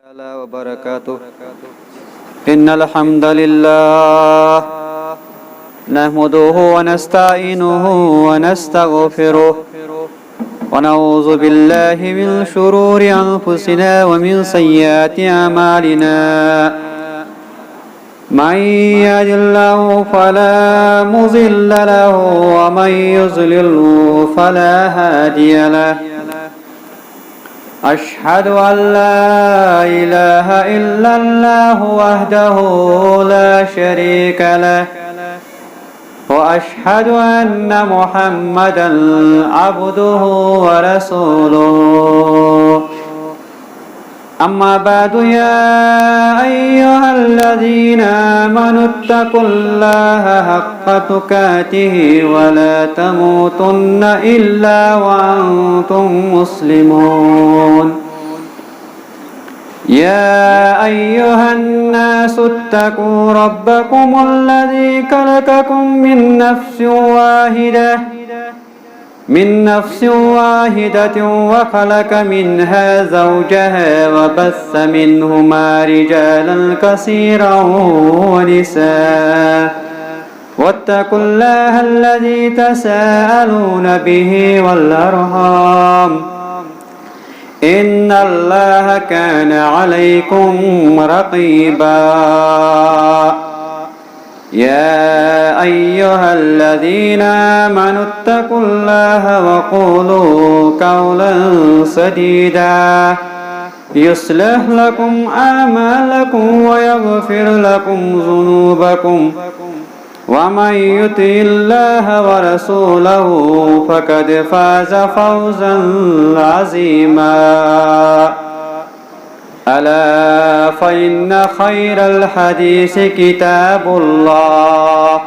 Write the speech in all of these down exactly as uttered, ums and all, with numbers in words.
تعالى وبركاته. إن الحمد لله نحمده ونستعينه ونستغفره، ونعوذ بالله من شرور أنفسنا ومن سيئات أعمالنا. من يهد الله فلا مضل له، ومن يضلل فلا هادي له. أشهد أن لا إله إلا الله وحده لا شريك له، وأشهد أن محمدا عبده ورسوله. أما بعد، يا أيها الذين آمنوا اتقوا الله حق تقاته ولا تموتن إلا وأنتم مسلمون. يا أيها الناس اتقوا ربكم الذي خلقكم من نفس واحدة، من نفس واحدة وخلق منها زوجها وبث منهما رجالا كثيرا ونساء، واتقوا الله الذي تساءلون به والأرحام، إن الله كان عليكم رقيبا. يا أيها الذين آمنوا اتقوا الله وقولوا قولا سديدا، يصلح لكم أعمالكم ويغفر لكم ذنوبكم، ومن يطع الله ورسوله فقد فاز فوزا عظيما. ألا فإن خير الحديث كتاب الله،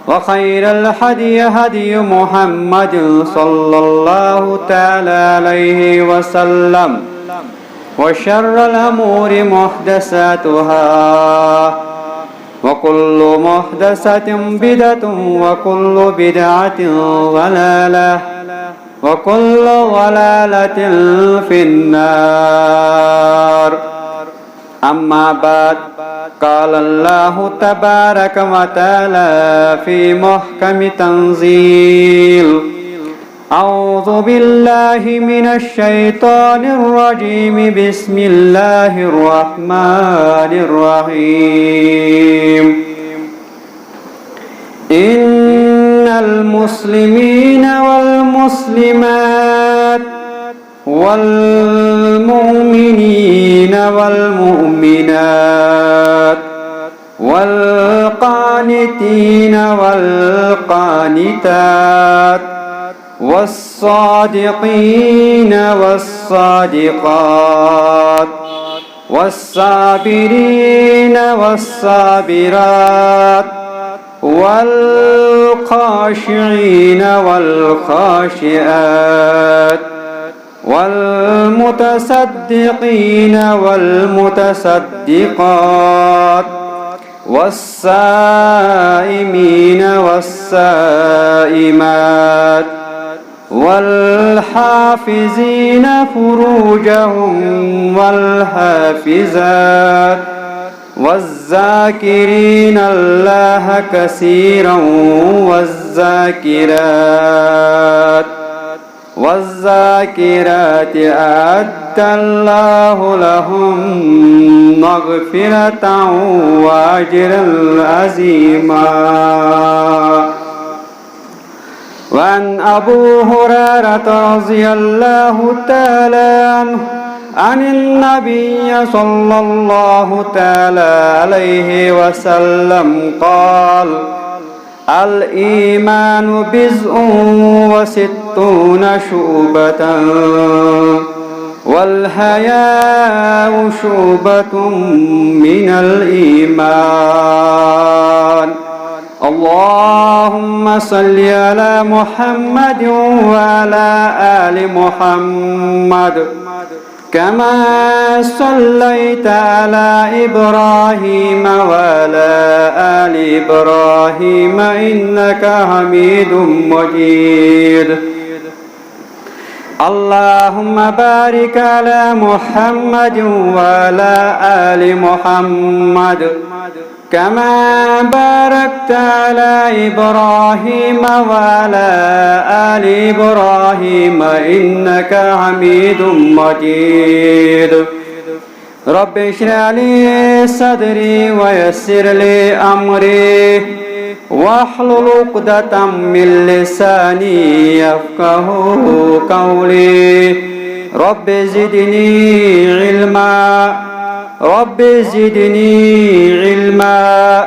وخير الهدي هدي محمد صلى الله تعالى عليه وسلم، وشر الأمور محدثاتها، وكل محدثة بدعة، وكل بدعة ضلالة، وكل ضلالة في النار. أما بعد، قال الله تبارك وتعالى في محكم تنزيل: أعوذ بالله من الشيطان الرجيم. بسم الله الرحمن الرحيم. إن المسلمين والمسلمات والمؤمنين والمؤمنات والقانتين والقانتات والصادقين والصادقات والصابرين والصابرات والخاشعين والخاشعات والمتصدقين والمتصدقات والصائمين والصائمات والحافظين فروجهم والحافظات والذاكرين الله كثيرا والذاكرات والذاكرات أعد الله لهم مغفرة وأجرا عظيما. وعن أبو هريرة رضي الله تعالى عنه عن النبي صلى الله تعالى عليه وسلم قال: الإيمان بضع وستون شعبة، والحياء شعبة من الإيمان. اللهم صل على محمد وعلى آل محمد كما صليت على إبراهيم وعلى آل إبراهيم إنك حميد مجيد. اللهم بارك على محمد وعلى آل محمد كما باركت على إبراهيم وعلى آل إبراهيم إنك حميد مجيد. رب اشرح لي صدري ويسر لي أمري واحلل عقدة من لساني يفقه قولي. رب زدني علما، رب زدني علما،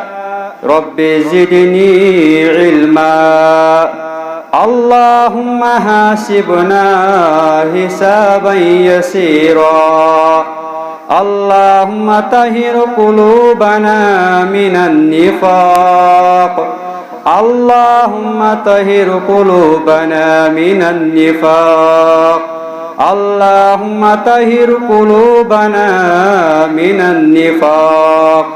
رب زدني علما. اللهم حاسبنا حسابا يسيرا. اللهم طهر قلوبنا من النفاق. اللهم طهر قلوبنا من النفاق. اللهم طهر قلوبنا من النفاق.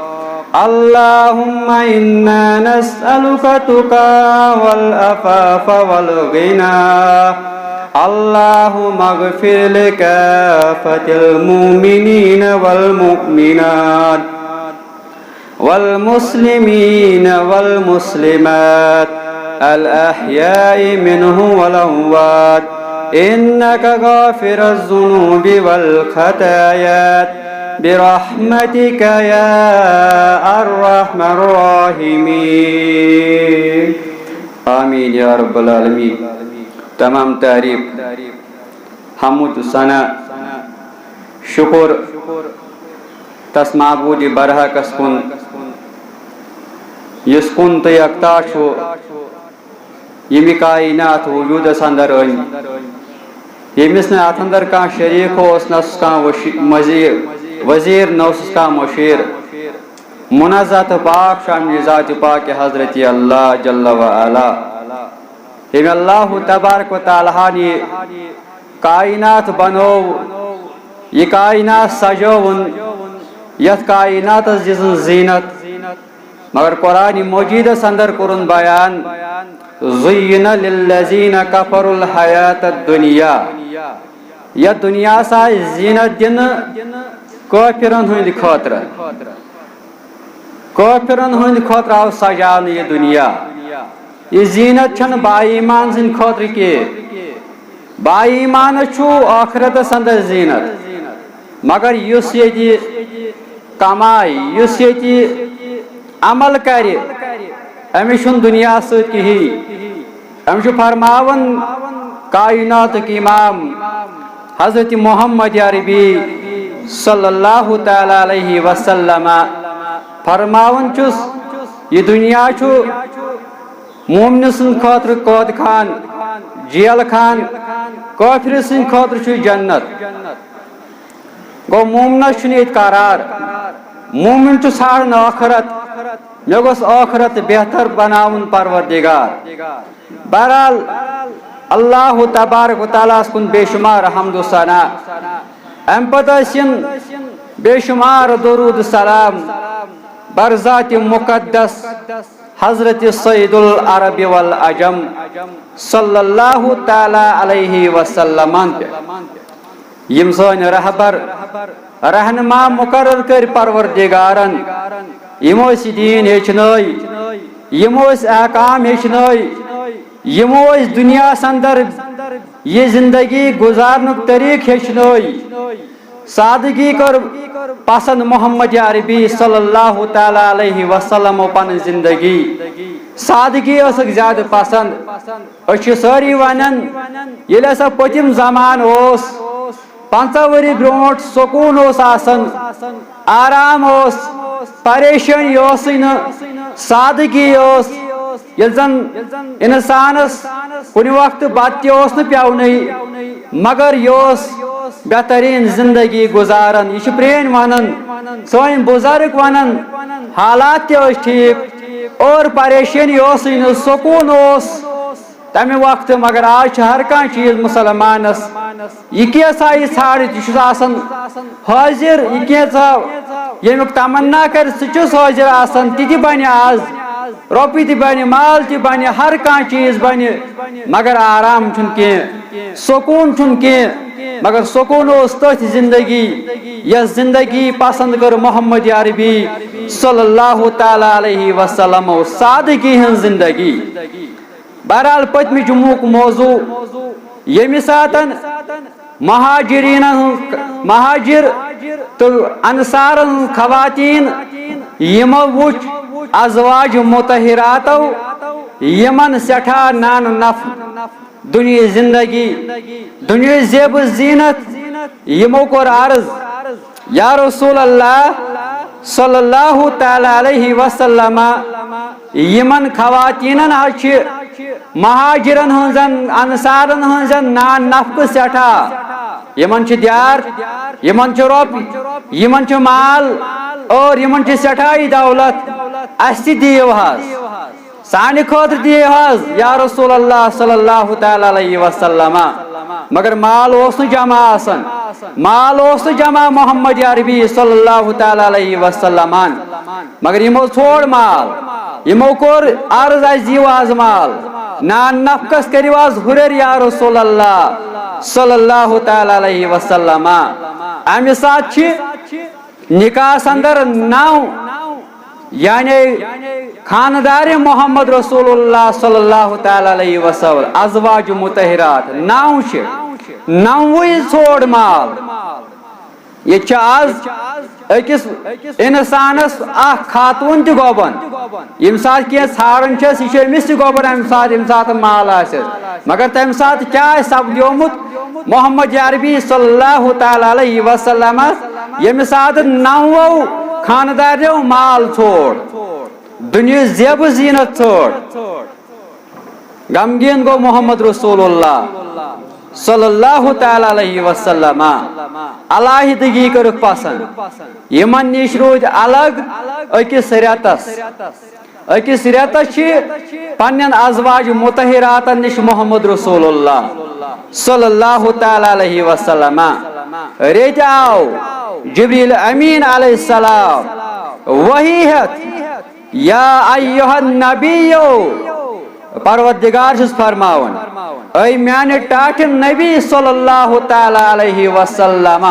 اللهم إنا نسألك التقى والعفاف والغنى. اللهم اغفر لكافة المؤمنين والمؤمنات والمسلمين والمسلمات الأحياء منهم والأموات إنك غافر الذنوب والخطايا برحمتك يا أرحم الراحمين. آمين يا رب العالمين. تمام تعریف، حمد و ثنا، شکر تس معبود برحقس کُن، یُس کُن تہٕ یکتا چھُ، ییٚمہِ کائنات وجودس اندر أنۍ، ییٚمِس نہٕ اتھ اندر کانٛہہ شریک اوس، نہ اوسُس کانٛہہ وشی-، مزی-، وزیر، نہ اوسُس کانٛہہ مشیر۔ منزہ تہٕ پاک چھُ امہِ ذاتِ پاکہِ حضرت اللہ جل و علا۔ ییٚمہِ اللہ تبارک و تعالیٰ ہن یہِ کائنات بنوو، یہِ کائنات سجٲوٕن، یتھ کائناتس دِژٕن زینت۔ مگر قرآن مجیدس اندر کوٚرُن بیان، زُیِّنَ لِلَّذِینَ کَفَرُوا الْحَیَاةَ الدُّنْیَا۔ یتھ دُنیاہس آیہِ زینت دِنہٕ کٲفرن ہٕنٛدِ خٲطرٕ۔ کٲفرن ہٕنٛدِ خٲطرٕ آو سجاونہٕ یہِ دُنیا۔ یہِ زینت چھنہٕ با ایمان سٕنٛدِ خٲطرٕ کینٛہہ۔ با ایمانس چھُ ٲخرتس اندر زینت۔ مگر یُس ییٚتہِ کمایہِ، یُس ییٚتہِ عمل کرِ، أمِس چھُنہٕ دُنیا سۭتۍ کِہیٖنۍ۔ أمِس چھُ فرماوان کائناتُک امام حضرت محمد عربی صلی اللہ تعالیٰ علیہ وسلم فرماوان چھُس، یہِ دُنیا چھُ مومنہٕ سٕنٛدِ خٲطرٕ قٲد خان، جیل خان، کٲفرِ سٕنٛدِ خٲطرٕ چھُ جنت۔ گوٚو، مومنس چھُنہٕ ییٚتہِ قرار۔ مومن چھُ ژھانڈان ٲخرت۔ مےٚ گوٚژھ ٲخرت بہتر بناوُن، پروردگار۔ بہرحال، اللہ تبارک و تعالیٰ ہس کُن بے شمار حمد و ثنا۔ امہِ پتہٕ ٲسِن بے شمار درود و سلام بر ذاتِ مقدس حضرت سید العرب والعجم صلی اللہ تعالیٰ علیہ وسلم پٮ۪ٹھ۔ یِم سٲنۍ رہبر، رہنما مقرر کٔرۍ پروردگارن، یِمو اَسہِ یہِ دیٖن ہیٚچھنٲے، یِمو اَسہِ احکام ہیٚچھنٲے، یِمو اَسہِ دُنیاہس اندر یہِ زندگی گُزارنُک طریٖقہٕ ہیٚچھنٲے۔ سادگی کٔر پسند محمد عربی صلی اللہ تعالیٰ علیہ وسلم پنٕنۍ زندگی۔ سادگی ٲسٕکھ زیادٕ پسند۔ أسۍ چھِ سٲری ونان، ییٚلہِ ہسا پٔتِم زمانہٕ اوس، پنژاہ ؤری برونٹھ سکوٗن اوس آسان، آرام اوس، پریشٲنی ٲسٕے نہٕ، سادگی ٲس۔ ییٚلہِ زن انسانس کُنہِ وقتہٕ بتہٕ تہِ اوس نہٕ پیونٕے، مگر یہِ اوس بہترین زندگی گُزاران۔ یہِ چھِ پرٛٲنۍ ونان، سٲنۍ بُزرگ ونان، حالات تہِ ٲسۍ ٹھیٖک اور پریشٲنی ٲسٕے نہٕ، سکوٗن اوس تمہِ وقتہٕ۔ مگر آز چھُ ہر کانٛہہ چیٖز مسلمانس، یہِ کینٛژھا یہِ ژھانڈِ، یہِ چھُس آسان حٲضِر، یہِ کینٛژھا ییٚمیُک تمنا کرِ، سُہ چھُس حٲضِر آسان۔ تہِ تہِ بنہِ آز رۄپیہِ تہِ بنہِ، مال تہِ بنہِ، ہر کانٛہہ چیٖز بنہِ، مگر آرام چھُنہٕ کینٛہہ، سکوٗن چھُنہٕ کینٛہہ۔ مگر سکوٗن اوس تٔتھۍ زندگی، یۄس زندگی پسند کٔر محمد عربی صلی اللہ تعالیٰ علیہ وسلم، سادگی ہٕنٛز زندگی۔ بہرحال، پٔتمہِ جمعُک موضوع، ییٚمہِ ساتَن مہاجرینن ہٕنٛز، مہاجر تہٕ انصارن ہٕنٛز خواتین یِمو وُچھ ازواج مطہراتو، یِمن سٮ۪ٹھاہ نان نف دُنیہٕچ زندگی، دُنیہٕچ زیب و زینت، یِمو کوٚر عرض، یا رسول اللہ صلی اللہ تعالیٰ علیہ وسلم، یِمن خواتینن حظ چھِ مہاجرن ہٕنٛزن، انصارن ہٕنٛزن نان نفقہٕ سٮ۪ٹھاہ۔ یِمن چھِ دیار، یِمن چھِ رۄپیہِ، یِمن چھِ مال، اور یِمن چھِ سٮ۪ٹھاہٕے دولت۔ اَسہِ تہِ دِیِو حظ، سانہِ خٲطرٕ دِیِو حظ یا رسول اللہ صلی اللہ تعالیٰ علیہ وسلم۔ مگر مال اوس نہٕ جمع آسان، مال اوس نہٕ جمع محمد عربی صلی اللہ تعالیٰ علیہ وسلمن۔ مگر یِمو ژھوڑ مال، یِمو کوٚر عرض، اَسہِ دِیِو آز مال، نان نفقس کٔرِو آز ہُرٮ۪ر یا رسول اللہ صلی اللہ تعالیٰ علیہ وسلم۔ اَمہِ ساتہٕ چھِ نکاحس اندر نو، یعنی خاندار محمد رسول اللہ صلی اللہ تعالیٰ علیہ وسلم، ازواج مطہرات نو چھِ، نوے ژھوڑ مال۔ ییٚتہِ چھِ آز أکِس اِنسانَس اَکھ خاتوٗن تہِ گۄبَن۔ ییٚمہِ ساتہٕ کینٛہہ ژھانٛڈان چھَس، یہِ چھِ أمِس تہِ گۄبَن اَمہِ ساتہٕ، ییٚمہِ ساتہٕ مال آسٮ۪س۔ مگر تَمہِ ساتہٕ کیٛاہ آسہِ سَپدیومُت محمد عربی صلی اللہ تعالیٰ علیہ وسلمَس، ییٚمہِ ساتہٕ نَوَو خانٛدارنیو مال ژھونٛڈ، دُنیہٕچ زیب و زیٖنت ژھونٛڈ؟ غمگیٖن گوٚو محمد رسول اللہ صلی اللہ تعالیٰ علیہ وسلم۔ علیحدگی کٔرٕکھ پسند۔ یِمن نِش روٗدۍ الگ أکِس رٮ۪تس۔ أکِس رٮ۪تس چھِ پننٮ۪ن ازواج مطہراتن نِش محمد رسول اللہ صلی اللہ تعالیٰ علیہ وسلم۔ ریٚتۍ آو جبریل امین علیہ السلام وحی ہٮ۪تھ، یا ایھا النبیو، پروردگار چھُس فرماوان، اے میانہِ ٹاٹھہِ نبی صلی اللہ تعالیٰ علیہ وسلم،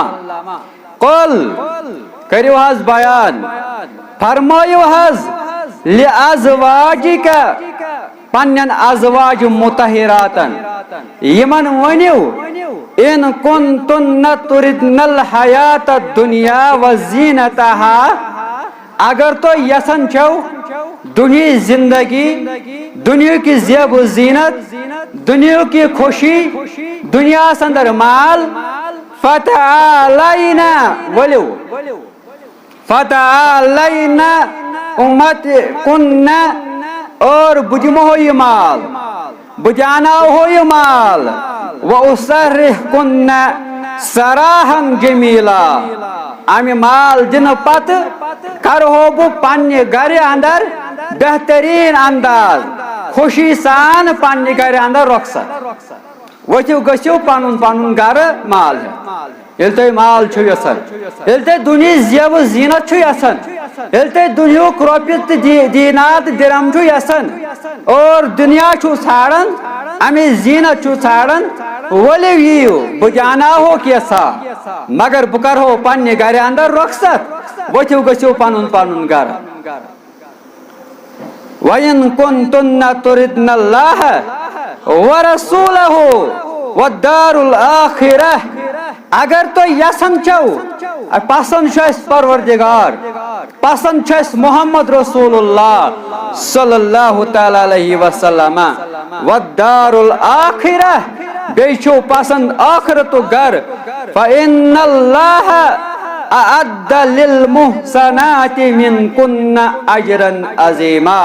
قل، کٔرِو حظ بیان، فرمٲیِو حظ، لِازواجِکَ، پننٮ۪ن ازواج مطہراتن، یِمن ؤنِو، ان کنتن تردن الحیات الدنیا وزینتہا، اگر تُہۍ یژھان چھِو دُنیہٕچ زندگی، دُنیہٕکۍ زیب و زینت، دُنیہٕکۍ خوشی، دُنیاہس اندر مال، فتعالین، ؤلِو، فتعالین امتعکن، اور بہٕ دِمہو یہِ مال، بہٕ دیاناوہو یہِ مال، و اسرحکن سراحا جمیلا، امہِ مال دِنہٕ پتہٕ کرہو بہٕ پننہِ گرِ اندر بہترین انداز، خوشی سان پننہِ گرِ اندر رۄخصت۔ ؤتھِو گٔژھِو پنُن پنُن گرٕ مال ہٮ۪تھ۔ ییٚلہِ تُہۍ مال چھِو یژھان، ییٚلہِ تُہۍ دُنیہٕچ زیب و زینت چھِو یژھان، ییٚلہِ تُہۍ دُنیہُک رۄپیہِ تہٕ دی-، دینار تہٕ درم چھِو یژھان، اور دُنیا چھِو ژھانڈان، اَمِچ زینت چھِو ژھانڈان، ؤلِو یِیِو، بہٕ دیاناوہو کینٛژھا، مگر بہٕ کرہو پننہِ گرِ اندر رۄخصت۔ ؤتھِو گٔژھِو پنُن پنُن گرٕ۔ وَإِن كُنتُنَّ تُرِدْنَ اللَّهَ وَرَسُولَهُ وَالدَّارَ الْآخِرَةَ، اگر تُہۍ یژھان چھِو، پسند چھُ اَسہِ پروردگار، پسند چھُ اَسہِ محمد رسول اللہ صلی اللہ تعالیٰ علیہ وسلم، وَالدَّارَ الْآخِرَةَ، بیٚیہِ چھُو پسند ٲخرتُک گرٕ، فَإِنَّ اللَّهَ أَعَدَّ لِلْمُحْصَنَاتِ مِنْكُنَّ أَجْرًا عَظِيمًا۔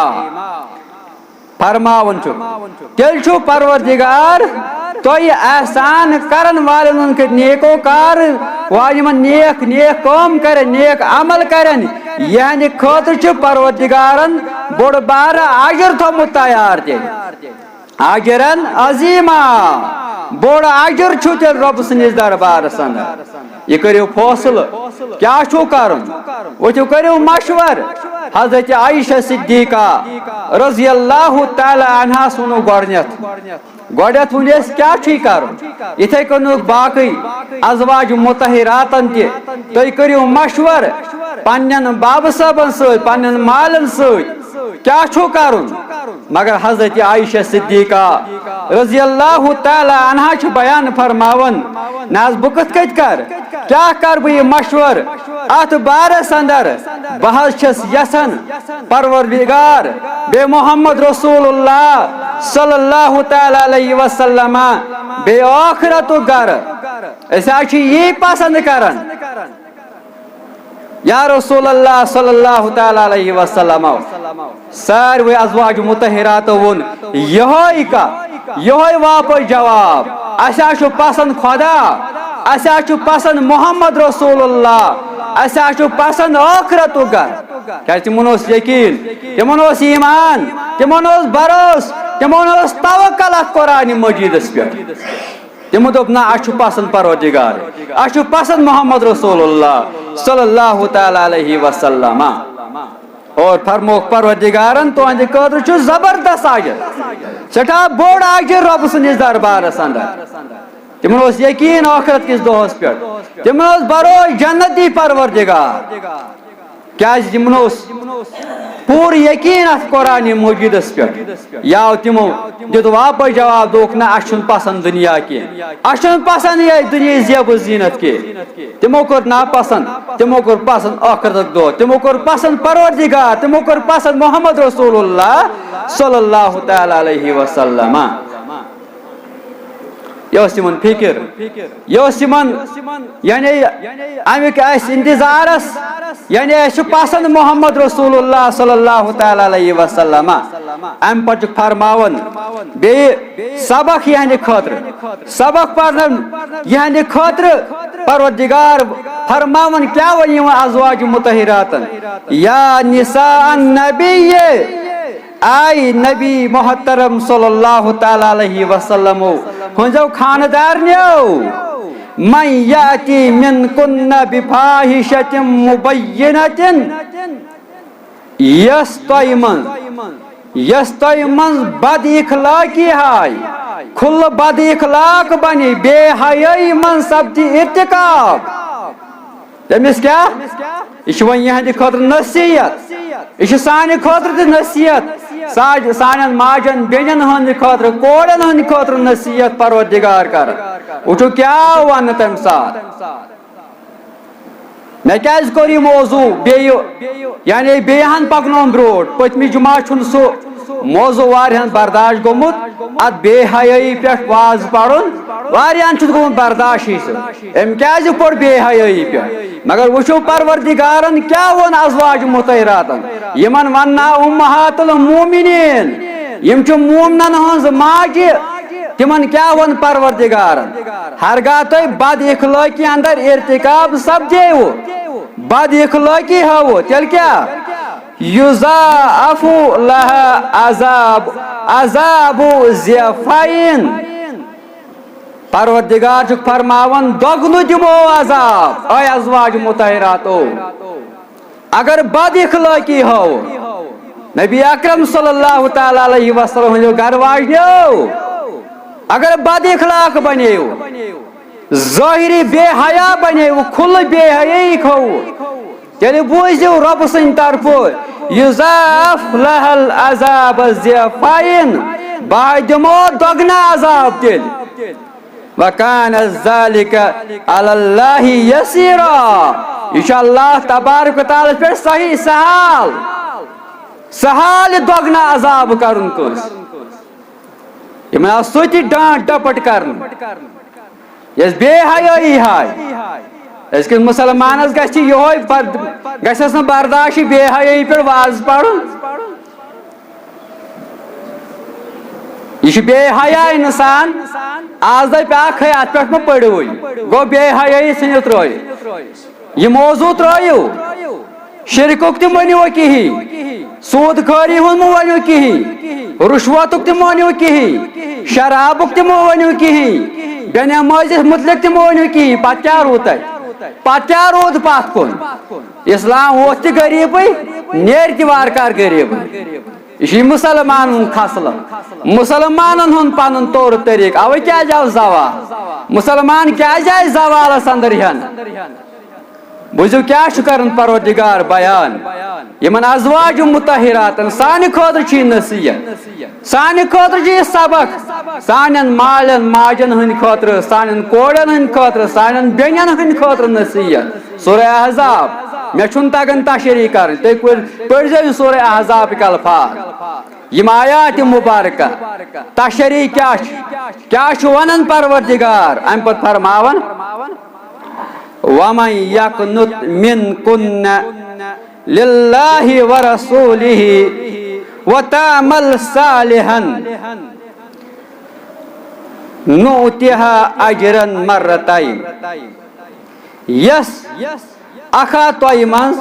فرماوان چھُ، تیٚلہِ چھُ پروردگار تۄہہِ احسان کرن والٮ۪ن ہٕنٛدِ خٲطرٕ، نیکو کار والٮ۪ن، یِمن نیک نیک کٲم کرن، نیک عمل کرن، یِہنٛدِ خٲطرٕ چھُ پروردگارن بوٚڑ بارٕ اجر تھوٚومُت تیار تیٚلہِ۔ اجرن عظیما، بوٚڑ اجر چھُ تیٚلہِ رۄب سٕنٛدِس دربارس اندر۔ یہِ کٔرِو فٲصلہٕ، کیٛاہ چھُو کرُن؟ ؤتھِو کٔرِو مشور، حضرت عائشہ صدیقہ رضی اللہ تعالی عنہَس ووٚنُکھ گۄڈٕنیتھ، گۄڈٕنیتھ ووٚن اَسہِ کیٛاہ چھُے کرُن؟ یِتھے کٔنۍ ووٚنُکھ باقٕے ازواج مطہراتن تہِ، تُہۍ کٔرِو مشورٕ پننٮ۪ن بابہٕ صٲبن سۭتۍ، پننٮ۪ن مالٮ۪ن سۭتۍ، کیٛاہ چھُو کرُن؟ مگر حضرت عائشہ صدیقہ رضی اللہ تعالی عنہا چھِ بیان فرماوان، نہ حظ، بہٕ کِتھ کٔنۍ کرٕ؟ کیٛاہ کرٕ بہٕ یہِ مشورٕ اتھ بارس اندر؟ بہٕ حظ چھَس یژھان پروردگار، بیٚیہِ محمد رسول اللہ صلی اللہ تعالی علیہ وسلم، بیٚیہِ ٲخرتُک گرٕ۔ أسۍ حظ چھِ یی پسند کران۔ یا رسول اللہ صلی اللہ تعالی علیہ وسلم، ساروی ازواج مطہراتو ووٚن یہے کتھ، یہے واپس جواب، اسہِ حظ چھُ پسند خدا، اسہِ حظ چھُ پسند محمد رسول اللہ، اسہِ حظ چھُ پسند ٲخرتُک گرٕ۔ کیازِ تِمن اوس یقین، تِمن اوس ایمان، تِمن اوس بھروسہٕ، تِمن اوس توکل اتھ قرآن مجیدس پٮ۪ٹھ۔ تِمو دوٚپ، نہ، اَسہِ چھُ پسند پروردگار، اَسہِ چھُ پسند محمد رسول اللہ صلی اللہ تعالی علیہ وسلم۔ اور فرمووُکھ پروردگارن، تُہنٛدِ خٲطرٕ چھُ زبردست اجر، سٮ۪ٹھاہ بوٚڑ اجر رۄب سٕنٛدِس دربارس اندر۔ تِمن اوس یقین ٲخرت کِس دۄہس پٮ۪ٹھ، تِمن اوس بھروسہٕ جنت دی پروردگار۔ کیازِ تِمن اوس پوٗرٕ یقین اتھ قرآن مجیدس پٮ۪ٹھ۔ یا تِمو دیُت واپس جواب، دوٚپُکھ، نہ، اسہِ چھُنہٕ پسند دُنیا کینٛہہ، اسہِ چھُنہٕ پسند یہِ دُنیاہٕچ زیب و زینت کینٛہہ۔ تِمو کوٚر ناپسند، تِمو کوٚر پسند ٲخرتُک دۄہ، تِمو کوٚر پسند پروردگار، تِمو کوٚر پسند محمد رسول اللہ صلی اللہ تعالی علیہ وسلم۔ یہِ ٲس تِمن فکر، یہِ ٲس تِمن، یعنی، امیُک آسہِ انتظارس، یعنی، اَسہِ چھُ پسند محمد رسول اللہ صلی اللہ تعالی علیہ وسلم۔ امہِ پتہٕ چھُکھ فرماوان بیٚیہِ سبق یِہنٛدِ خٲطرٕ، سبق پرناوُن یِہنٛدِ خٲطرٕ۔ پروردگار فرماوان کیٛاہ وَنہِ یِمن ازواج مطہراتن، یا نساء النبی، آے نبی محترم صلی اللہ تعالی علیہ وسلم ہٕنٛزو خاندارنیو، من یاتی منکن بفاحشۃ مبینۃ، یۄس تۄہہِ منٛز، یۄس تۄہہِ منٛز بد اخلاقی ہاے، کھُلہٕ بد اخلاق بنہِ، بے حیٲیی منٛز سپدِ ارتکاب۔ تٔمِس کیٛاہ؟ یہِ چھُ وۄنۍ یِہنٛدِ خٲطرٕ نصیحت۔ یہِ چھُ سانہِ خٲطرٕ تہِ نصیحت۔ ساج-، سانٮ۪ن ماجن، بیٚنٮ۪ن ہٕنٛدِ خٲطرٕ، کورٮ۪ن ہٕنٛدِ خٲطرٕ نصیحت پروردگار کران۔ وٕچھِو کیٛاہ وَنہٕ تَمہِ ساتہٕ۔ مےٚ کیٛازِ کوٚر یہِ موضوع بیٚیہِ، یعنی بیٚیہِ ہن پکنووُم برٛونٛٹھ؟ پٔتمہِ جمعہ چھُنہٕ سُہ موضوع واریاہن برداشت گوٚمُت، اتھ بے حیٲیی پٮ۪ٹھ واز پرُن، واریاہن چھُنہٕ گوٚمُت برداشٕے سُہ۔ أمۍ کیٛازِ پوٚر بے حیٲیی پٮ۪ٹھ؟ مگر وٕچھِو پروردگارن کیٛاہ ووٚن ازواج مطہراتن، یِمن ونناو امہات المومنین، یِم چھِ مومنن ہٕنٛز ماجہِ، تِمن کیٛاہ ووٚن پروردگارن؟ ہرگاہ تۄہہِ بد اخلٲقی اندر ارتکاب سپدیوٕ، بد اخلٲقی ہٲوٕ، تیٚلہِ کیٛاہ؟ یضاعف لها عذاب، عذاب ضعفین۔ پروردگار چھُکھ فرماوان، دۄگنہٕ دِمو عذاب، اے ازواج مطہراتو۔ اگر بد اخلٲقی ہٲو، نبی اکرم صلی اللہ تعالی علیہ وسلم ہٕنٛدیو گرٕ واجنیو، اگر بد اخلاق بنیو، ظٲہری بے حیا بنیو، کھُلہٕ بے حیٲیی کھوٚو، تیٚلہِ بوٗزِو رۄبہٕ سٕنٛدِ طرفہٕ، یضاعف لها العذاب ضعفین، بہٕ دِمو دۄگنہٕ عذاب تیٚلہِ۔ وکان ذالک علی اللہ یسیرا۔ یہِ چھُ اللہ تبارک و تعالیٰ ہَس پٮ۪ٹھ صحیح سہل، سہل یہِ دۄگنہٕ عذاب کرُن کٲنٛسہِ۔ یِمن آو سُہ تہِ ڈانٹ ڈپٹ کرنہٕ، یۄس بے حیٲیی ہاے۔ أزکِس مُسلمانس گژھِ یِہوے بر-، گژھٮ۪س نہٕ برداشٕے بے حیٲیی پٮ۪ٹھ واز پرُن۔ یہِ چھُ بے حیا انسان۔ آز دپہِ اکھ، ہے، اتھ پٮ۪ٹھ مہ پٔرِوٕے، گوٚو بے حیٲیی ژھٕنِو ترٲوِتھ۔ یہِ موضوع ترٲیِو۔ شرکُک تہِ مٲنِو کِہی، سود خٲری ہُنٛد مہ ؤنِو کِہی، رُشوتُک تہِ مٲنِو کِہی، شرابُک تہِ مہ ؤنِو کِہی، بے نمٲزِس مُتعلق تہِ مہ ؤنِو کِہی۔ پتہٕ کیٛاہ روٗد تۄہہِ؟ پتہٕ کیٛاہ روٗد پتھ کُن؟ اسلام ووت تہِ غریٖبٕے، نیرِ تہِ وارٕ کارٕ غریٖبٕے۔ یہِ چھُ مُسلمانن ہُنٛد خصلہٕ، مُسلمانن ہُنٛد پنُن طور طریٖقہٕ۔ اوے کیٛازِ آو زوال؟ مُسلمان کیٛازِ آیہِ زوالس اندر ہٮ۪نہٕ؟ بوٗزِو کیٛاہ چھُ کران پروردگار بیان۔ یِمن ازواج مطہراتن سانہِ خٲطرٕ چھُ یہِ نصیحت، سانہِ خٲطرٕ چھُ یہِ سبق، سانٮ۪ن مالٮ۪ن ماجن ہٕنٛدِ خٲطرٕ، سانٮ۪ن کورٮ۪ن ہٕنٛدِ خٲطرٕ، سانٮ۪ن بیٚنٮ۪ن ہٕنٛدِ خٲطرٕ نصیحت۔ سورہ احزاب، مےٚ چھُنہٕ تگان تشریح کرٕنۍ، تُہۍ پٔرۍ-، پٔرۍزیو یہِ سورہ احزابٕکۍ الفاظ، یِم آیات مبارکہ۔ تشریح کیٛاہ چھُ؟ کیٛاہ چھُ ونان پروردگار؟ امہِ پتہٕ فرماوان، وَمَن يَقْنُتْ مِنْكُنَّ لِلَّهِ وَرَسُولِهِ وَتَعْمَلْ صَالِحًا نُؤْتِهَا أَجْرًا مَرَّتَيْنِ۔ یس اکھا تۄہہِ منٛز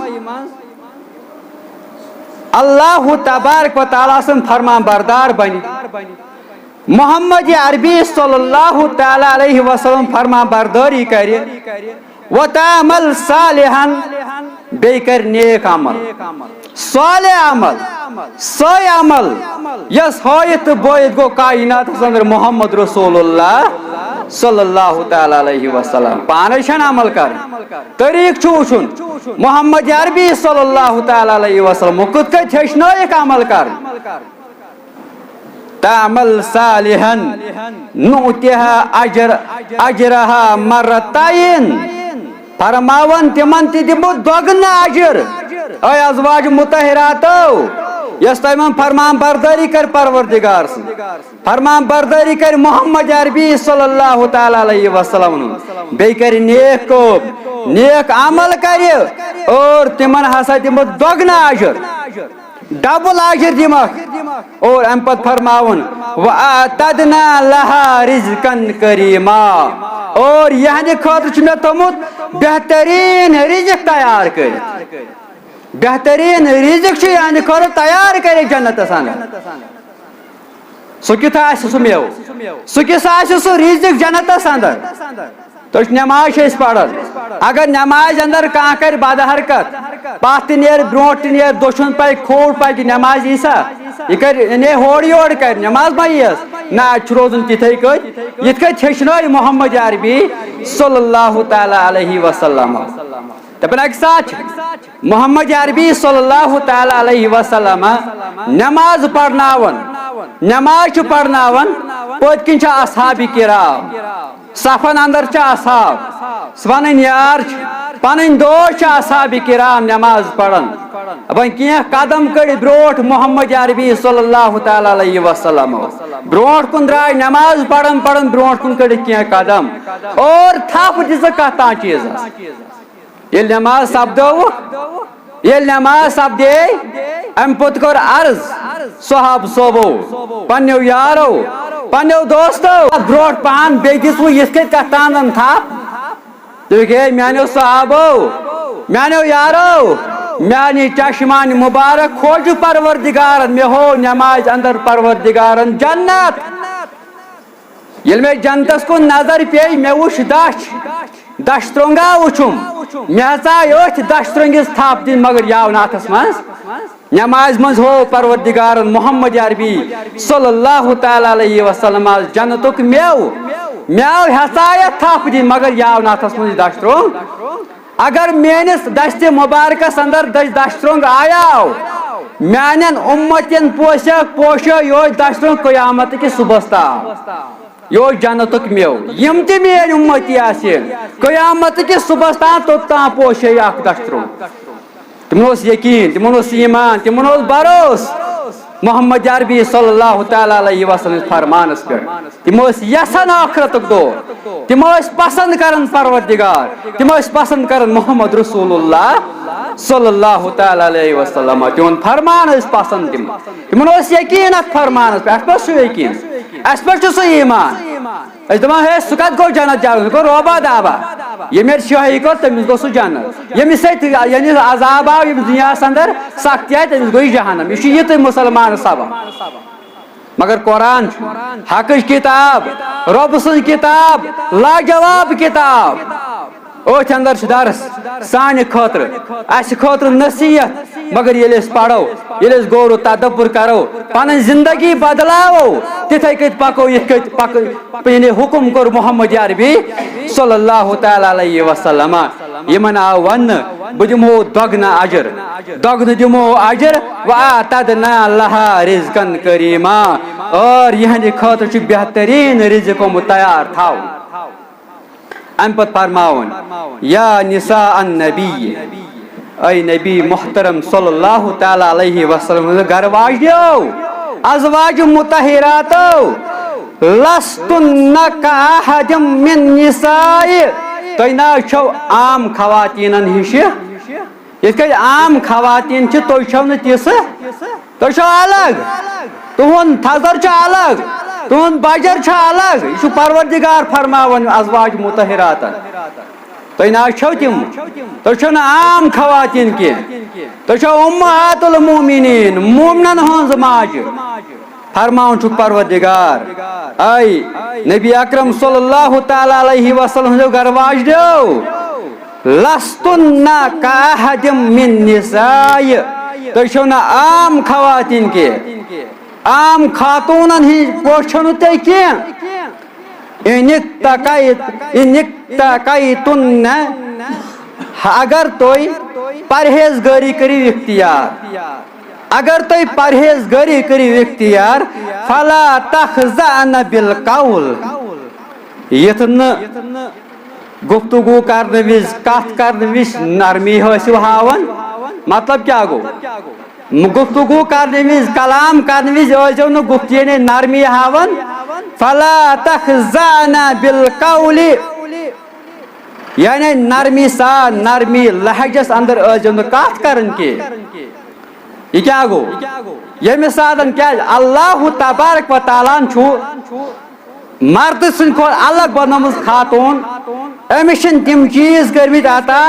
اللہ تبارک و تعالیٰ سُنٛد فرمان بردار بنہِ، محمد عربی صلی اللہ تعالیٰ علیہ وسلم فرمان برداری کرِ، وتعمل صالحا، بیٚیہِ کرِ نیک عمل، صالح عمل، سۄے عمل یۄس ہٲیِتھ تہٕ بٲیِتھ گوٚو کائناتس اندر محمد رسول اللہ صلی اللہ تعالیٰ علیہ وسلم۔ پانے چھنہٕ عمل کرٕنۍ، طریٖقہٕ چھُ وٕچھُن محمد عربی صلی اللہ تعالیٰ علیہ وسلم کِتھ کٔنۍ ہیٚچھنٲیِکھ عمل کرُن۔ تعمل صالحا نؤتها اجر اجرها مرتين۔ فرماوان تِمن تہِ دِمو دۄگنہٕ اجر۔ اے ازواج مطہراتو، یۄس تۄہہِ یِمن فرمان بردٲری کر پروردگار سٕنٛز، فرمان بردٲری کر محمد عربی صلی اللہ تعالیٰ علیہ وسلم، بیٚیہِ کر نیک کٲم، نیک عمل کر، اور تِمن ہسا دِمو دۄگنہٕ اجر۔ ڈبل اجر دِمکھ۔ اور امہِ پتہٕ فرماوُن، وَأَعْتَدْنَا لَهَا رِزْقًا كَرِيمًا۔ اور یہنٛدِ خٲطرٕ چھُ مےٚ تھوٚمُت بہتریٖن رِزق تیار کٔرِتھ۔ بہتریٖن رِزق چھُ یہنٛدِ خٲطرٕ تیار کٔرِتھ جنتس اندر۔ سُہ کیُتھ آسہِ سُہ میوٕ؟ سُہ کیُتھ آسہِ سُہ رِزق جنتس اندر؟ تُہۍ چھِو نماز چھِ أسۍ پران۔ اگر نمازِ اندر کانٛہہ کرِ بدحرکت، پتھ تہِ نیرِ، برونٛٹھ تہِ نیرِ، دٔچھُن پکہِ، کھووُر پکہِ، نماز یی سا؟ یہِ کرِ، یعنی ہورٕ یورٕ کرِ، نماز ما ییٖیَس؟ نہ، اَتہِ چھُ روزُن تِتھَے کٔنۍ، یِتھ کٔنۍ ہیٚچھنٲے محمد عربی صلی اللہ تعالیٰ علیہ وسلم۔ دَپان اَکہِ ساتہٕ چھِ محمد عربی صلی اللہ تعالیٰ علیہ وسلم نماز پرناوان، نماز چھُ پرناوان، پٔتۍ کِنۍ چھِ اصحاب کرام، صفن اندر چھِ اصحاب، پنٕنۍ یار چھِ، پنٕنۍ دوس چھِ اصحاب کرام نماز پران۔ وۄنۍ کینٛہہ قدم کٔڑۍ برونٛٹھ محمد عربی صلی اللہ تعالیٰ علیہ وسلم، برونٛٹھ کُن درٛاے نماز پران پران، برونٛٹھ کُن کٔڑِکھ کینٛہہ قدم اور تھپھ دِژٕکھ کتھ تام چیٖزس۔ ییٚلہِ نماز سپدٲوٕکھ، ییٚلہِ نماز سپدے، امہِ پوٚت کوٚر عرض صحابہٕ صٲبو، پننیو یارو، پننیو دوستو، برونٛٹھ پہن بیٚیہِ دِژوٕ یِتھ کٔنۍ کتھ تانن تھپھ۔ دوٚپُکھ، ہے میانیو صحابو، میانیو یارو، میانہِ چشمانہِ مبارک کھوجہِ پروردگارن، مےٚ ہوو نمازِ اندر پروردگارن جنت۔ ییٚلہِ مےٚ جنتس کُن نظر پیٚیہِ، مےٚ وُچھ دَچھ، دَچھ ترٛوٚنٛگا وُچھُم۔ مےٚ ہسا آے أتھۍ دَچھ ترٛوٚنٛگِس تھپھ دِنۍ، مگر یہِ آو نہٕ اَتھس منٛز۔ نمازِ منٛز ہوو پروردگارن محمد عربی صلی اللہ تعالیٰ علیہ وسلم آز جنتُک میوٕ۔ مےٚ آو ہسا یَتھ تھپھ دِنۍ، مگر یہِ آو نہٕ اَتھس منٛز یہِ دَچھ ترٛوٚنٛگ۔ اگر میٲنِس دستِ مبارکس اندر دٔچھ دَچھ ترٛوٚنٛگ آیاو، میانٮ۪ن اُمتین پوشہِ پوشہِ یوہے دَچھ ترٛوٚنٛگ قیامت کِس صبحس تام۔ یہِ اوس جنتُک میوٕ۔ یِم تہِ میٲنۍ اُمتی آسہِ، قیامت کِس صبحس تام توٚت تام پوشہِ اکھ دَچھ ترٛوٚنٛگ۔ تِمن اوس یقین، تِمن اوس ایمان، تِمن اوس بھروسہٕ محمد عربی صلی اللہ تعالیٰ علیہ وسلم فرمانس پٮ۪ٹھ۔ تِم ٲسۍ یژھان ٲخرتُک دور، تِم ٲسۍ پسند کران پروردگار، تِم ٲسۍ پسند کران محمد رسول اللہ صلی اللہ تعالیٰ علیہ وسلم۔ تِہُنٛد فرمان ٲسۍ پسند تِم۔ تِمن اوس یقین اتھ فرمانس پٮ۪ٹھ۔ اَسہِ پٮ۪ٹھ چھُ یقین، اَسہِ پٮ۪ٹھ چھُ سُہ ایمان۔ أسۍ دَپان، ہے، سُہ کَتہِ گوٚو جنت جاوید؟ سُہ گوٚو روبا دابا۔ ییٚمۍ اَتہِ شٲہی کٔر، تٔمِس گوٚو سُہ جنت۔ ییٚمِس اَتہِ، یعنی، عذاب آو، ییٚمِس دُنیاہَس اندر سختی آیہِ، تٔمِس گوٚو یہِ جہنم۔ یہِ چھُ یِتُے مُسلمان سبق۔ مگر قرآن چھُ حقٕچ کِتاب، رۄب سٕنٛز کِتاب، لاجواب کِتاب۔ أتھۍ اندر چھُ درس سانہِ خٲطرٕ، اسہِ خٲطرٕ نصیحت۔ مگر ییٚلہِ أسۍ پرو، ییٚلہِ أسۍ غور و تدبر کرو، پنٕنۍ زندگی بدلاوو، تِتھے کٔنۍ پکو یِتھ کٔنۍ پکو، یعنی حکم کوٚر محمد عربی صلی اللہ تعالیٰ علیہ وسلم۔ یِمن آو وننہٕ، بہٕ دِمو دۄگنہٕ اجر، دۄگنہٕ دِمو اجر، وَأَعْتَدْنَا لَهَا رِزْقًا كَرِيمًا، اور یِہنٛدِ خٲطرٕ چھُ بہتریٖن رزق آمُت تیار تھاونہٕ۔ امہِ پتہٕ فرماوُن، یا نساء النبی، اے نبی محترم صلی اللہ تعالیٰ علیہ وسلم ہٕنٛز گرٕ واجنیو، ازواج مطہراتو، لستن کاحد من نساء، تُہۍ نہ حظ چھو عام خواتینن ہِش، یِتھ کٔنۍ عام خواتین چھِ، تُہۍ چھو نہٕ تِژھٕ، تُہۍ چھو الگ، تُہُنٛد تھزر چھُ الگ، تُہُنٛد بجر چھُ الگ۔ یہِ چھُ پروردگار فرماوان ازواج مطہراتن۔ تُہۍ نہ حظ چھو تِم، تُہۍ چھو نہٕ عام خواتین کینٛہہ، تُہۍ چھو امہات المومنین، مومنن ہٕنٛز ماجہِ۔ فرماوان چھُکھ پروردگار، اے نبی اکرم صلی اللہ تعالیٰ علیہ وسلم ہٕنٛدیو گرٕ واجنیو، لستن کاحد من نساء، تُہۍ چھِو نہٕ عام خواتین کینٛہہ، عام خاتوٗنن ہٕنٛدۍ پٲٹھۍ چھِو نہٕ تُہۍ کینٛہہ۔ ان اتقیت، ان اتقیتن، اگر تُہۍ پرہیزگٲری کٔرِو اختیار، اگر تُہۍ پرہیزگٲری کٔرِو اختیار، فلا تخضعن بالقول، یِتھ نہٕ گفتگو کرنہٕ وِزِ، کتھ کرنہٕ وِزِ نرمی ٲسِو ہاوان۔ مطلب کیٛاہ گوٚو؟ گفتگو کرنہٕ وِزِ، کلام کرنہٕ وِزِ ٲسۍزیو نہٕ گفت-، یعنی نرمی ہاوان۔ فلا تخضعن بالقول، یعنی نرمی سان، نرمی لہجس اندر ٲسۍزیو نہٕ کتھ کران کینٛہہ۔ یہِ کیٛاہ گوٚو؟ ییٚمہِ ساتن کیٛازِ اللہ تبارک و تعالیٰ ہن چھُ مرد سٕنٛدِ کھۄتہٕ الگ بنٲومٕژ خاتوٗن، أمِس چھِنہٕ تِم چیٖز کٔرمٕتۍ عطا،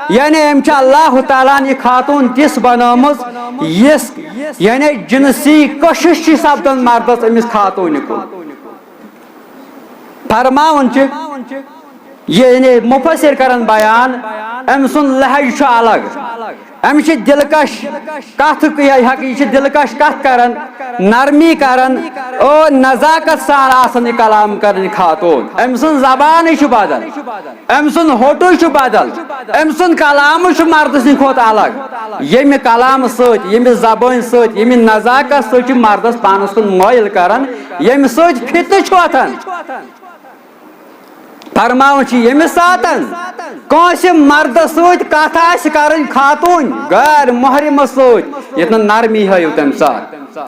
یعنی أمۍ چھِ اللہ تعالیٰ ہن یہِ خاتوٗن تِژھ بنٲومٕژ، یِژھ یعنی جنسی کشش چھِ سپدان مردس أمِس خاتوٗنہِ کُن۔ فرماوان چھِ، یعنی مفسر کران بیان، أمۍ سُنٛد لہجہٕ چھُ الگ، أمِس چھِ دلکش کتھ، یہِ ہیٚکہِ، یہِ چھِ دلکش کتھ کران، نرمی کران، او نزاکت سان آسان یہِ کلام کران یہِ خاتوٗن۔ أمۍ سٕنٛز زبانٕے چھِ بدل، أمۍ سُنٛد ہوٚٹُے چھُ بدل، أمۍ سُنٛد کلامٕے چھُ مردٕ سٕنٛدِ کھۄتہٕ الگ۔ ییٚمہِ کلامہٕ سۭتۍ، ییٚمہِ زبٲنۍ سۭتۍ، ییٚمہِ نزاکت سۭتۍ چھُ مردس پانس کُن مٲیِل کران، ییٚمہِ سۭتۍ فتنہٕ چھُ وۄتھان۔ فرماوان چھِ، ییٚمہِ ساتن کٲنٛسہِ مردس سۭتۍ کتھ آسہِ کرٕنۍ خاتوٗنۍ غیر محرمس سۭتۍ، ییٚتہِ نہٕ نرمی ہٲیِو تمہِ ساتہٕ،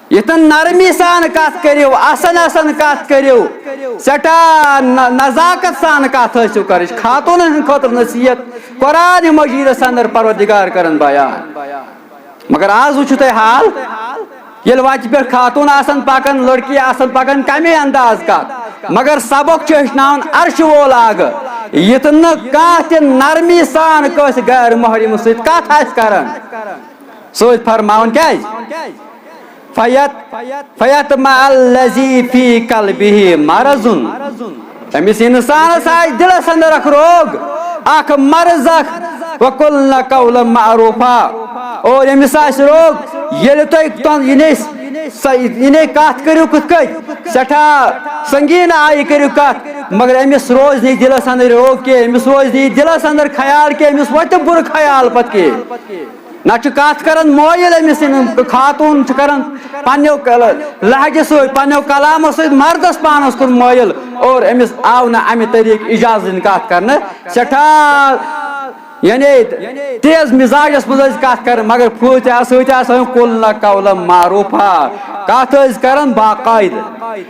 ییٚتہِ نہٕ نرمی سان کتھ کٔرِو، اصل اصل کتھ کٔرِو، سٮ۪ٹھاہ ن-، نزاکت سان کتھ ٲسِو کرٕنۍ۔ خاتوٗنن ہٕنٛدِ خٲطرٕ نصیحت قرآن مجیدس اندر پروردگار کران بیان۔ مگر آز وٕچھِو تُہۍ حال، ییٚلہِ وتہِ پٮ۪ٹھ خاتوٗن آسن پکان، لڑکی آسن پکان، کمے انداز کتھ، مگر سبق چھُ ہیٚچھناوان عرشہِ وول آگہٕ، یُتھ نہٕ کانٛہہ تہِ نرمی سان کٲنٛسہِ غیر محرم سۭتۍ کتھ آسہِ کران۔ سۭتۍ فرماوان کیٛازِ؟ فیت فیطمع الذی فی قلبہ مرض، أمِس انسانس آسہِ دلس اندر اکھ روگ، اکھ مرض اکھ، وقلن قولا معروفا، اور أمِس آسہِ روگ، ییٚلہِ تُہۍ تن-، یہِ نے س-، یہِ نے کتھ کٔرِو کِتھ کٔنۍ، سٮ۪ٹھاہ سنگیٖن آیہِ کٔرِو کتھ، مگر أمِس روزِ نہٕ یہِ دلس اندر روگ کینٛہہ، أمِس روزِ نہٕ یہِ دلس اندر خیال کینٛہہ، أمِس وۄتھِ نہٕ بُرٕ خیال پتہٕ کینٛہہ۔ نہ چھُ کتھ کران مٲیِل أمِس، یِم خاتوٗن چھِ کران پننیو کل-، لہجہِ سۭتۍ، پننیو کلامو سۭتۍ مردس پانس کُن مٲیِل، اور أمِس آو نہٕ امہِ طریقہٕ اجازت دِنہٕ کتھ کرنہٕ۔ سٮ۪ٹھاہ یعنی تیز مزاجس منٛز ٲسۍ کتھ کران، مگر پھُلۍ تہِ آسہٕ، سۭتۍ آسہٕ، قلن قولا معروفا، کتھ ٲسۍ کران باقاعدٕ۔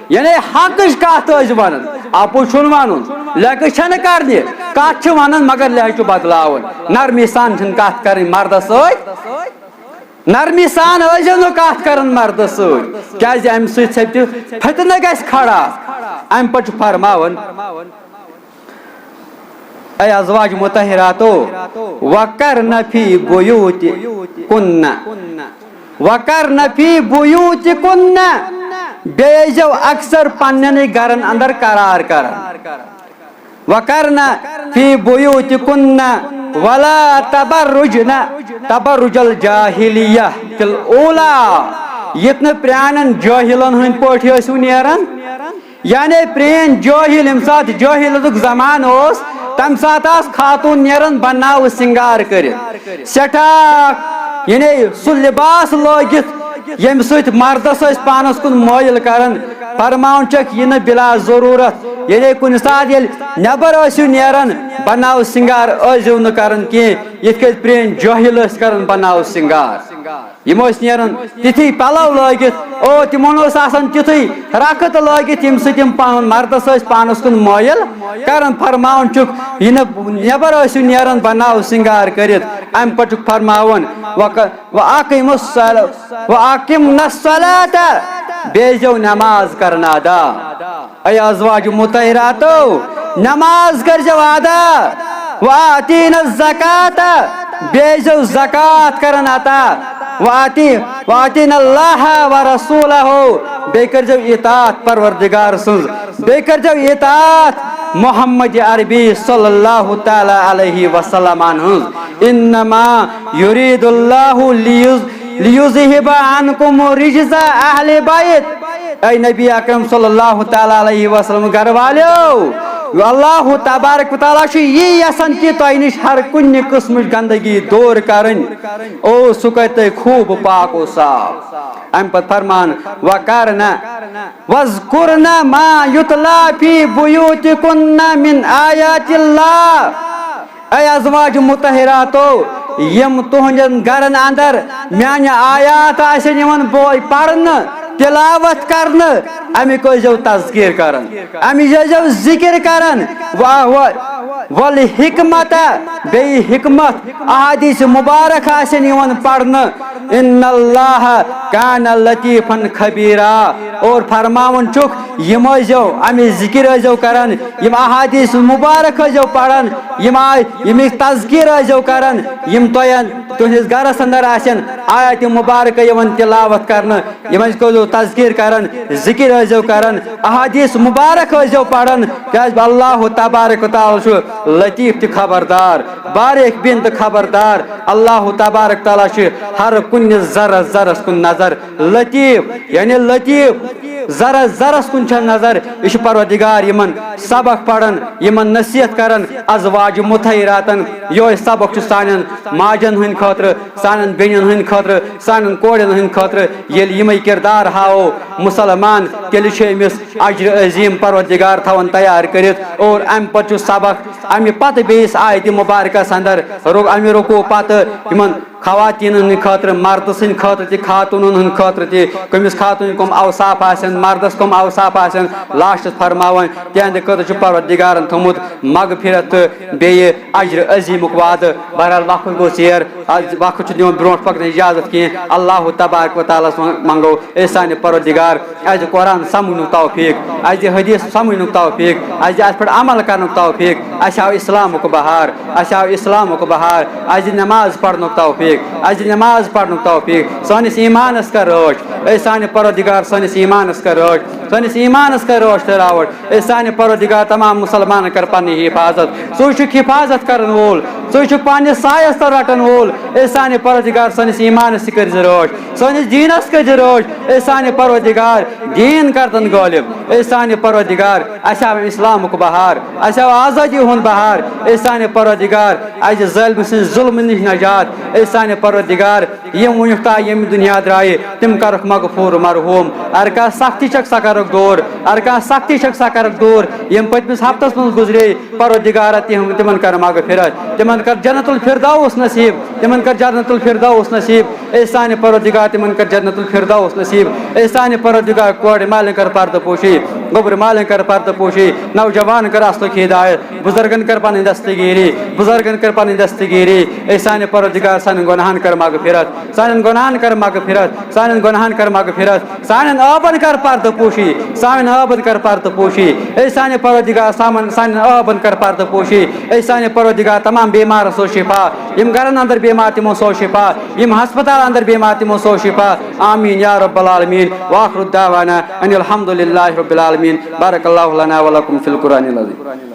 یعنی حقٕچ کتھ ٲسۍ ونان، اپُز چھُنہٕ ونُن، لیکہٕ چھنہٕ کرنہِ، کتھ چھِ ونان مگر لہجہٕ چھُ بدلاوُن۔ نرمی سان چھنہٕ کتھ کرٕنۍ مردس سۭتۍ، نرمی سان ٲسۍزیو نہٕ کتھ کران مردس سۭتۍ، کیازِ امہِ سۭتۍ سپدِ فتنہٕ گژھِ کھڑا۔ امہِ پتہٕ چھُ فرماوان، اے ازواج مطہراتو، وقرن فی بیوتکن، وقرن فی بیوتکن، بیٚیہِ ٲسۍزیو اکثر پننٮ۪نٕے گرن اندر قرار کران۔ وقرن فی بیوتکن ولا تبرجن تبرج الجاہلیۃ الاولیٰ، یِتھ نہٕ پرٛانٮ۪ن جٲہِلَن ہٕنٛدۍ پٲٹھۍ ٲسِو نیران۔ یعنی پرٛٲنۍ جٲہِل، ییٚمہِ ساتہٕ جٲہِلیتُک زمانہٕ اوس، تَمہِ ساتہٕ آسہٕ خاتوٗن نیران بناوٕ سِنگار کٔرِتھ، سٮ۪ٹھاہ، یعنی سُہ لباس لٲگِتھ، ییٚمہِ سۭتۍ مردس ٲسۍ پانس کُن مٲیِل کران۔ فرماوان چھکھ، یہِ نہٕ بلا ضروٗرت، یعنی کُنہِ ساتہٕ ییٚلہِ نٮ۪بر ٲسِو نیران، بناو سِنگار ٲسۍزیو نہٕ کران کینٛہہ، یِتھ کٔنۍ پرٛٲنۍ جٲہِل ٲسۍ کران بناو سِنگار۔ یِم ٲسۍ نیران تِتھی پلو لٲگِتھ، او، تِمن اوس آسان تِتھُے رکھٕ تہٕ لٲگِتھ، ییٚمہِ سۭتۍ یِم پنُن مردس ٲسۍ پانس کُن مٲیِل کران۔ فرماوان چھُکھ، یہِ نہٕ نٮ۪بر ٲسِو نیران بناو سِنگار کٔرِتھ۔ امہِ پتہٕ چھُکھ فرماوان، وَقَ-، وَأَقِمُ الصَّلَاةَ، وَأَقِمْنَ الصَّلَاةَ، بیٚیہِ ٲسۍزیو نماز کران ادا۔ اے ازواج مطہراتو، نماز کٔرۍزیو ادا۔ وَآتِينَ الزَّكَاةَ، بیٚیہِ ٲسۍزیو زکوٰۃ کران عطا۔ وَآتِي-، وَآتِينَ اللَّهَ وَرَسُولَهُ، بیٚیہِ کٔرۍزیو اطاعت پروردگار سٕنٛز، بیٚیہِ کٔرۍزیو اطاعت محمد عربی صلی اللہ تعالیٰ علیہ وسلمن ہٕنٛز۔ انما یرید اللہ لیز-، لیذہب عنکم رجز اہل بیت۔ اے نبی اکرم صلی اللہ تعالیٰ علیہ وسلم گھر والیو، اللہ تبارک و تعالیٰ چھُ یی یژھان کہِ تۄہہِ نِش ہر کُنہِ قٕسمٕچ گندگی دور کرٕنۍ۔ او، سُہ کرِ تۄہہِ خوٗب پاک و صاف۔ امہِ پتہٕ فرمان، وَقَرْنَ وَاذْكُرْنَ مَا يُتْلَى فِي بُيُوتِكُنَّ مِنْ آيَاتِ اللَّهِ۔ اے ازواج مطہراتو، یِم تُہنٛدٮ۪ن گرن اندر میانہِ آیات آسن یِوان بوے پرنہٕ، تلاوت کرنہٕ، امیُک ٲسۍزیو تذکیر کران، امیُک ٲسۍزیو ذکر کران۔ وا-، وا-، والحکمت، بیٚیہِ حکمت، احادیث مبارک آسن یِوان پرنہٕ۔ ان اللہ کان لطیفا خبیرا۔ اور فرماوان چھُکھ، یِم ٲسۍزیو، اَمِچ ذِکِر ٲسۍزیو کران، یِم احادیث مبارک ٲسۍزیو پران، یِم آے، ییٚمِچ تذکیر ٲسۍزیو کران، یِم تۄہہِ تُہٕنٛدِس گرس اندر آسن آیات مبارکہ یِوان تلاوت کرنہٕ، یِمن کٔرۍزیو تذکیر کران، ذِکِر ٲسۍزیو کران، احادیث مبارک ٲسۍزیو پران، کیازِ اللہ تبارک و تعالیٰ چھُ لطیف تہِ خبردار، باریک بین تہٕ خبردار۔ اللہ تبارک تعالیٰ چھُ ہر کُنہِ ذرس ذرس کُن نظر۔ لطیف، یعنی لطیف، ذرس ذرس کُن چھےٚ نظر۔ یہِ چھُ پروردگار یِمن سبق پران، یِمن نصیحت کران، ازواج مطہراتن۔ یِہوٚے سبق چھُ سانٮ۪ن ماجن ہٕنٛدِ خٲطرٕ، سانٮ۪ن بیٚنٮ۪ن ہٕنٛدِ خٲطرٕ، سانٮ۪ن کورٮ۪ن ہٕنٛدِ خٲطرٕ۔ ییٚلہِ یِمے کردار ہاوو مسلمان، تیٚلہِ چھُ أمِس اجر عظیم پروردگار تھاوان تیار کٔرِتھ۔ اور امہِ پتہٕ چھُ سبق، امہِ پتہٕ بیٚیِس آیتِ مبارکس اندر، رُ-، امہِ رکوع پتہٕ یِمن خواتینن ہٕنٛدِ خٲطرٕ، مردٕ سٕنٛدِ خٲطرٕ تہِ، خاتوٗنن ہٕنٛدِ خٲطرٕ تہِ، کٔمِس خاتوٗنہِ کٕم اوصاف آسن، مردس کٕم اوصاف آسن، لاسٹس فرماوان، تِہنٛدِ خٲطرٕ چھُ پروردگارن تھوٚومُت مغفرت تہٕ بیٚیہِ اجر عظیمُک وعدٕ۔ بہرحال، وقت گوٚو ژیر، از وقت چھُ دِوان برونٛٹھ پکنٕچ اجازت کینٛہہ۔ اللہ تبارک و تعالیٰ ہس منٛگو، اے سانہِ پروردگار، اسہِ دِ قرآن سمجھنُک توفیق، اسہِ دِ حدیث سمجھنُک توفیق، اسہِ دِ اتھ پٮ۪ٹھ عمل کرنُک توفیق۔ اسہِ آو اسلامُک بہار، اسہِ آو اسلامُک بہار۔ اسہِ دِ نماز پرنُک توفیق، اسہِ دِ نماز پرنُک توفیق۔ سٲنِس ایمانس کر رٲچھ، اے سانہِ پروردگار، سٲنِس ایمانس کر رٲچھ، سٲنِس ایمانس کر رٲچھ تہٕ راوٹھ۔ اے سانہِ پروردگار، تمام مسلمانن کر پننہِ حفاظت۔ ژٕ چھُکھ حفاظت کرن وول، ژٕ چھُکھ پننِس سایس تل رٹن وول۔ اے سانہِ پروردگار، سٲنِس ایمانس تہِ کٔرۍ زِ رٲچھ، سٲنِس دیٖنس کٔرۍ زِ رٲچھ۔ اے سانہِ پروردگار، دیٖن کر تن غٲلب۔ اے سانہِ پروردگار، اسہِ آو اسلامُک بہار، اسہِ آو آزادی ہُنٛد بہار۔ اے سانہِ پروردگار، اسہِ دِ ظٲلمہٕ سٕنٛدِ ظُلمہٕ نِش نجات۔ اے سانہِ پروردگار، یِم وُنیُک تام ییٚمہِ دُنیا درٛایہِ، تِم کرُکھ مغفوٗر مرحوٗم۔ اگر کانٛہہ سختی چھکھ، سۄ کرُکھ دوٗر۔ اگر کانٛہہ سختی چھکھ، سۄ کرُکھ دوٗر۔ یِم پٔتمِس ہفتس منٛز گُزرے، پروردگارا، تِم، تِمن کر مغفرت، تِمن کر جنت الفردوس نصیب، تِمن کر جنت الفردوس نصیب۔ اے سانہِ پروردگار، تِمن کر جنت الفردوس نصیب۔ اے سانہِ پروردگار، کورِ مالٮ۪ن کر پردٕ پوشی، گوٚبرِ مالٮ۪ن کر پردٕ پوشی، نوجوان کر اصلُک ہدایت، بزرگن کر پنٕنۍ دستگیری، بزرگن کر پنٕنۍ دستگیری۔ اے سانہِ پروردگار، سانٮ۪ن گۄناہن کر مغفرت، سانٮ۪ن گۄناہن کر مغفرت، سانٮ۪ن گۄناہن کر مغفرت، سانٮ۪ن عٲبن کر پردٕ پوشی، سانٮ۪ن عٲبن کر پردٕ پوشی۔ اے سانہِ پروردگار، سامن-، سانٮ۪ن عٲبن کر پردٕ پوشی۔ اے سانہِ پروردگار، تمام بیمارن سوز شفا، یِم گرن اندر بیمار، تِمن سوز شفا، یِم ہسپتال اندر بیمار، تِمن سوز شفا۔ آمین یا رب العالمین۔ وآخر دعوانا ان الحمد للہ رب العالمین۔ بارک اللہ لنا ولکم فی القرآن العظیم۔